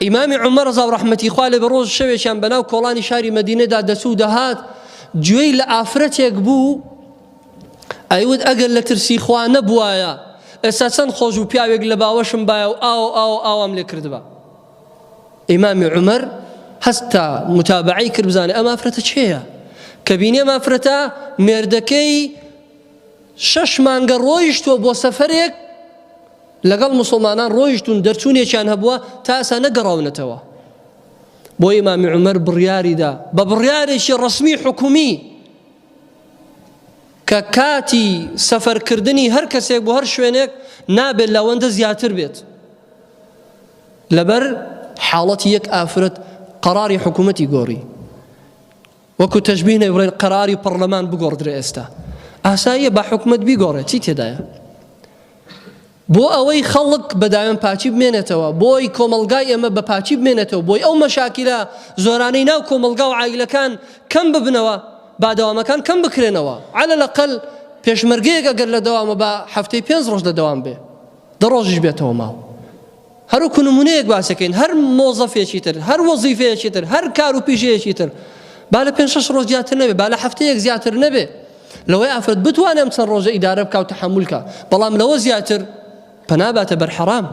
ئیمامی عومەر ڕەزا و ڕەحمەتی خوا لێ بێ ڕۆژ شەوێکیان بەناو کۆڵانی شاری مەدینەدا دەچوو و دەهات گوێی لە ئافرەتێک بوو ئەیوت ئەگەر لە ترسی خوا نەبوایە ئێستا چەند خۆش و پیاوێک لە باوەشم بایە و ئاو ئاو ئاوام لێ کردبا. ئیمامی عومەر هەستا متابعەی کرد بزانێ ئەم ئافرەتە کێیە کە بینی ئەم ئافرەتە مێردەکەی شەش مانگە ڕۆیشتووە بۆ سەفەرێک لەگەڵ موسڵمانان ڕۆیشتوون دەرچوونێکیان هەبووە تا ئێستا نەگەڕاونەتەوە. بۆ ئیمامی عومەر بڕیاریدا بە بڕیارێکی ڕەسمی حکومی کە کاتی سەفەرکردنی هەر کەسێک بۆ هەر شوێنێک نابێت لەوەندە زیاتر بێت لەبەر حاڵەتی یەک ئافرەت قەراری حکوومەتی گۆڕی. وەکو تەشبیه نەبێ بڵێن قەراری پەڕلەمان بگۆڕدرێ ئێستا ئاساییە با حکومەت بیگۆڕێ چی تێدایە بۆ ئەوەی خەڵک بە داوێن پاکی بمێنێتەوە بۆی کۆمەڵگای ئێمە بە پاکی بمێنێتەوە بۆی ئەو مەشاکیلە زۆرانەی ناو کۆمەڵگا و عایلەکان کەم ببنەوە با دەوامەکان کەم بکرێنەوە عەلە لەقەل پێشمەرگەیەک ئەگەر لە دەوامە با هەفتەی پێنج ڕۆژ لە دەوام بێ دە ڕۆژیش بێتەوە ماڵ هەروەکو نمونەیەک باسەکەین هەر مۆزەفێکی تر هەر وەزیفەیەکی تر هەر کار و پیشەیەکی تر با لە پێنج شەش ڕۆژ زیاتر نەبێ با لە هەفتەیەک زیاتر نەبێ لەوەی ئافرەت بتوانێ ئەم چەند ڕۆژە ئیدارە بکا و تەحەمول کا بەڵام لەوە زیاتر پەنا باتە بەر حەرام.